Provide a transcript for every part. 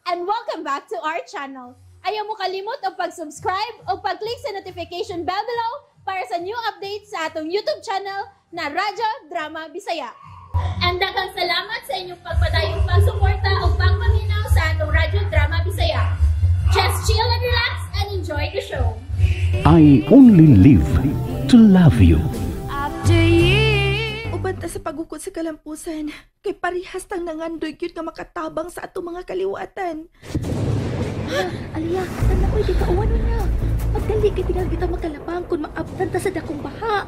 And welcome back to our channel. Ayaw mo kalimot og pag-subscribe o pag-click sa notification bell below para sa new updates sa atong YouTube channel na Radyo Drama Bisaya. And daghang salamat sa inyong pagpadayong pagsuporta o pagpaminaw sa atong Radyo Drama Bisaya. Just chill and relax and enjoy the show. I only live to love you. Uban ta sa pagukod sa kalampusan, kay parihas tang nangandoy gyud nga makatabang sa atong mga kaliwatan. Ha? Aliyah, tanaoy di ka uwan na. Pagdali kay tingal kita makalabang kung maabtan ta sa dakong baha.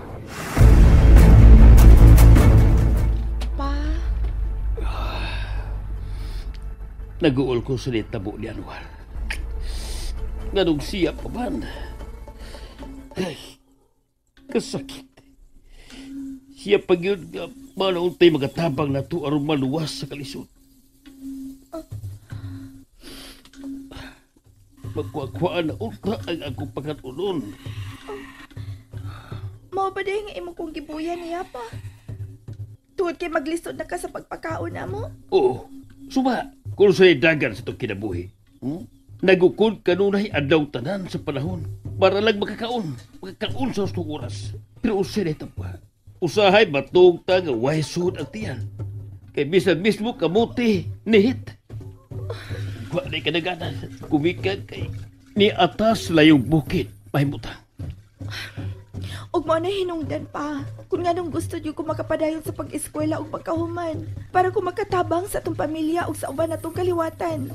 Pa? Naguol ko sa nitabo ni Anwar. Nganong siya pa man. Ay, kasakit. Siya pa yun nga manauntay magatabang na to aron maluwas sa kalisod. Magkuha-kuhaan na unta ang akong pagkatunon. Mao ba dahil nga imo kong gibuyan niya pa? Tuhod kay maglisod na ka sa pagpakaon na mo? Oo. Suma, kung sa'y dagan sa itong kinabuhi. Nagukod kanunay adlaw tanan sa panahon para lang makakaon. Makakaon sa hustong oras. Pero usay na itang pa. Usahay matog ta nga way sud ang tiyan. Kay bisan mismo kamuti nihit. Wa na kadaganan. Kumikan kay ni atas layong bukid. Pahimuta. Ug mao na hinungdan pa. Kung nganong gusto jud ko makapadayon sa pag-eskwela ug pagkahuman para ko makatabang sa atong pamilya ug sa uban natong kaliwatan.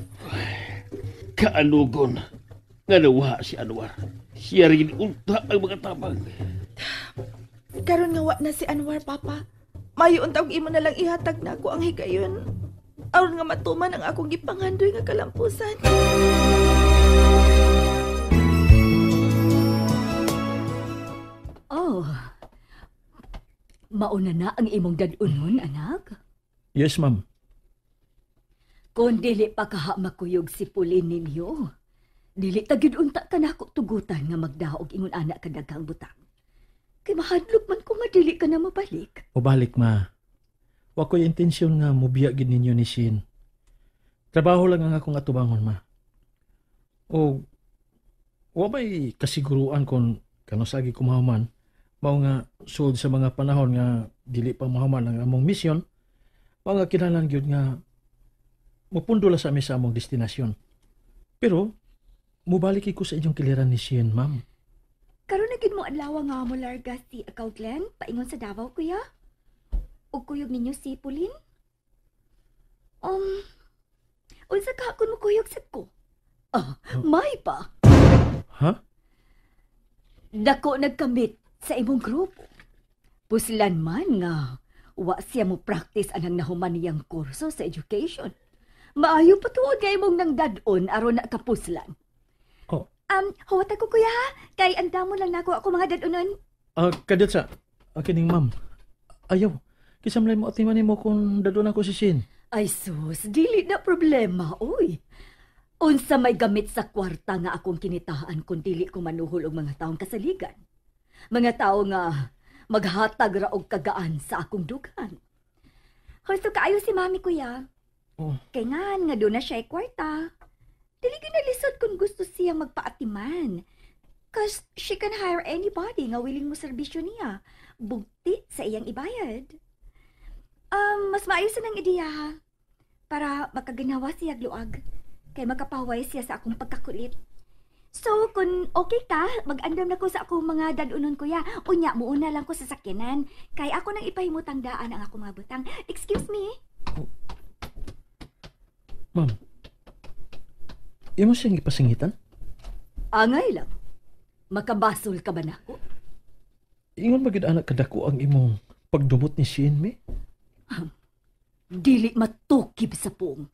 Kaanugon nga nawa si Anwar. Siya rin unta ang mga tabang. Karon nga wa na si Anwar, Papa. Mayo unta og imo na lang ihatag na ako ang higayon. Aron nga matuman ang akong gipangandoy nga kalampusan. Oh. Mauna na ang imong dad-unon, anak? Yes, ma'am. Kung dili pa kaha makuyog si Pauline ninyo, dili ta gyud unta ka nako tugutan nga magdaog ingon anak ka daghang butang. Kay mahadlok man ko nga dili ka na mabalik. Mabalik, ma. Wa ko'y intensyon nga mubiya gid ninyo ni Shin. Trabaho lang ang akong atubangon, ma. O wa may kasiguruan kung kanusagi ko mahuman, mao nga sud sa mga panahon nga dili pa mahuman ang among misyon, mao nga kinahanglan gyud nga mupundo la sa ami sa among destinasyon. Pero mubalik ko sa inyong kiliran ni Shin, ma'am. Karon na gid mo adlaw nga mo larga si Account Glenn paingon sa Davao, kuya. Ug kuyog ninyo si Pauline? Unsa ka kun mukuyog sad ko? Ah, may pa. Ha? Dako nagkamit sa imong grupo. Puslan man nga wa siya mo practice anang nahuman niyang kurso sa education. Maayo pa tuod nga imong nang dad-on aron na kapuslan. Oh. Huwat ako kuya ha, kay andamo lang nako ako mga dad-onon. Kadiyot sa kining ma'am. Ayaw, kisamlay mo atiman nimo kung dadon ako si Shin. Ay sus, dili na problema, oy. Unsa may gamit sa kwarta nga akong kinitaan kung dili ko manuhol og mga taong kasaligan. Mga tao nga maghatag ra og kagaan sa akong dughan. Husto kaayo si mami kuya. Oh. Kay nga doon na siya kwarta. Dili gyud nalisod kung gusto siyang magpaatiman. Cause she can hire anybody nga willing mo serbisyo niya. Bugti sa iyang ibayad. Mas maayo sa nang ideya ha. Para makaginawa siya luag. Kay makapaway siya sa akong pagkakulit. So, kung okay ka, mag-andam na ko sa akong mga dad-unon kuya. Unya, muuna lang ko sa sakyanan. Kay ako nang ipahimutang daan ang akong mga butang. Excuse me? Oh. Ma'am, imo siyang ipasingitan? Angay lang. Makabasol ka ba nako? Ingon ba gyud anak kadako ang imong pagdumot ni Shin, me? Dili matukib sa pong.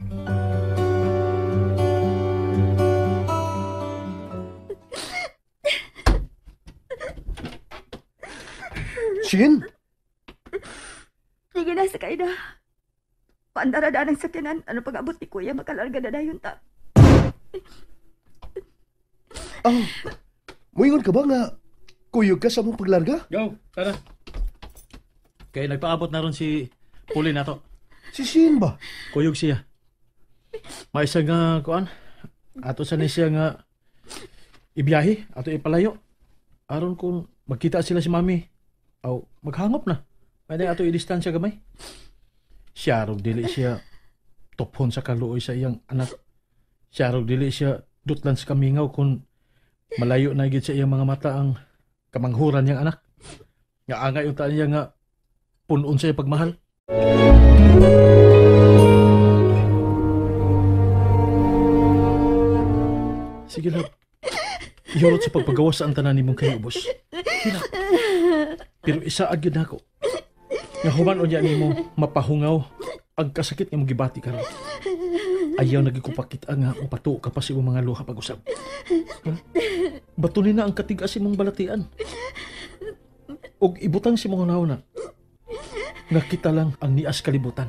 Shin? Sige na, sakay na. Paandara ng sakyanan. Ano pag-abot ni kuya, makalarga na dayon ta. Oh, muingon ka ba nga kuyog ka sa mong paglarga? Go, tara. Kay nagpaabot na ron si Pauline nato. Si Shin ba? Kuyog siya. Maisa nga kuan. Ato sa ni siya nga ibiyahe, ato ipalayo. Aron kung magkita sila si mami, aw maghangop na. Pwede ato i-distansya gamay. Siya rog dili siya tophon sa kaluoy sa iyang anak. Siya rog dili siya dutlan sa kamingaw kung malayo na gid sa iyang mga mata ang kamanghuran niyang anak. Nga angay unta niya nga punon sa iyang pagmahal. Sige love. Ihurot sa pagpagawas sa ang tanan nimong kay ubos. Hila. Pero isaad gyud nako. Nga human unya nimo mapahungaw ang kasakit nga imong gibati karon. Ayaw na gyud ko pakita nga mopatuo ka pa sa imong mga luha pag-usab. Ha? Batunin na ang katig-as imong balatian. Og ibutang sa imong hunahuna nga kita lang ang nias kalibutan.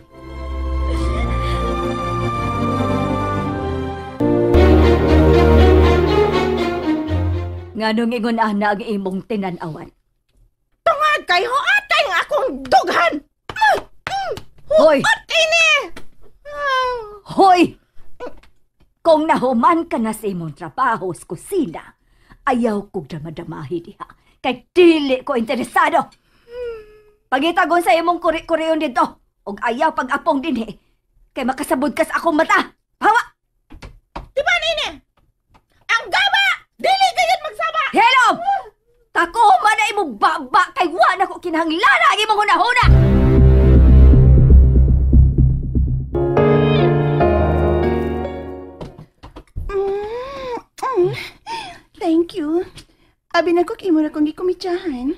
Nganong ingon ana ang imong tinan-awan? Tungod kay huatay ang akong dughan. Hoy! Huot ini! Hoy! Kung nahuman ka na sa imong trabaho sa kusina, ayaw kog damadamahi diha. Kay dili ko interesado. Pangitagon sa imong kuri-kuriyon dito, og ayaw pag-apong dinhi. Kay makasabod ka sa akong mata. Hawa! Di ba nini? Ang gaba! Dili gayud magsaba! Hello! Tako man na imong baba kay wa na ko kinahanglan ang imong hunahuna! Thank you. Abi na ko imo na kong gikumitsahan.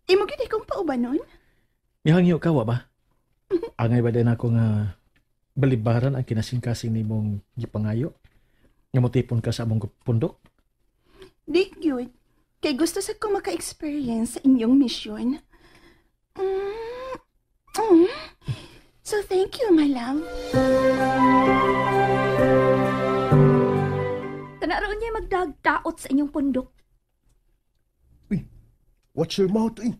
Imo gyud akong paubanon. Mihangyo ka, wa ba? Angay ba din ako nga balibaran ang kinasingkasing nimong gipangayo? Nga motipon ka sa among pundok? Di gyud. Kay gusto sa ko maka-experience sa inyong mission. So thank you, my love. Tanaroon niya magdagdaot sa inyong pundok. Uy, watch your mouth, eh.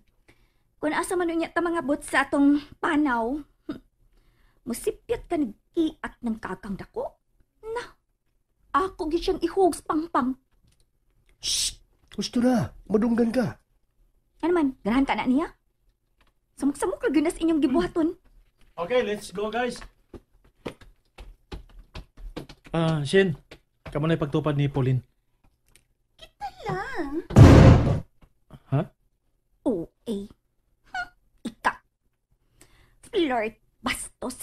Kung asa man unya ta mga bot sa atong panaw, musipyat ka nag-iat ng kakang dako. Na, ako gid siyang ihugs pangpang. Shh! Gusto na, madunggan ka. Ano man, ganahan ka na niya? Samok-samok ra gyud na sa inyong gibuhaton. Okay, let's go guys. Shin, kamo na pagtupad ni Pauline. Kita lang. Ha? OA. Ika. Flirt, bastos.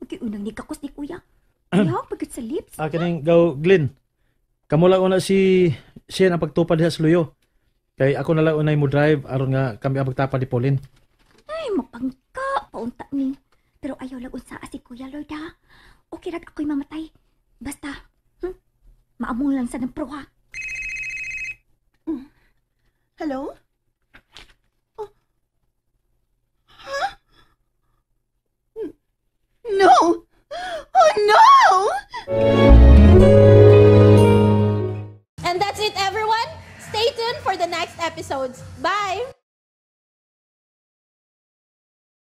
Magkiunang ni kakos ni kuya. Ayaw, pagkat sa lips. Kaning go, Glenn. Kamo lang una si Shin ang pagtupad diha sa luyo. Kay ako na lang unay mo drive aron nga kami ang magtapad ni Pauline. Ay, mapangka, paunta ni. Pero ayaw lang unsa si Kuya Lord ha. Okay rag ako'y mamatay. Basta, maamong lang sa ng pro ha. Hello?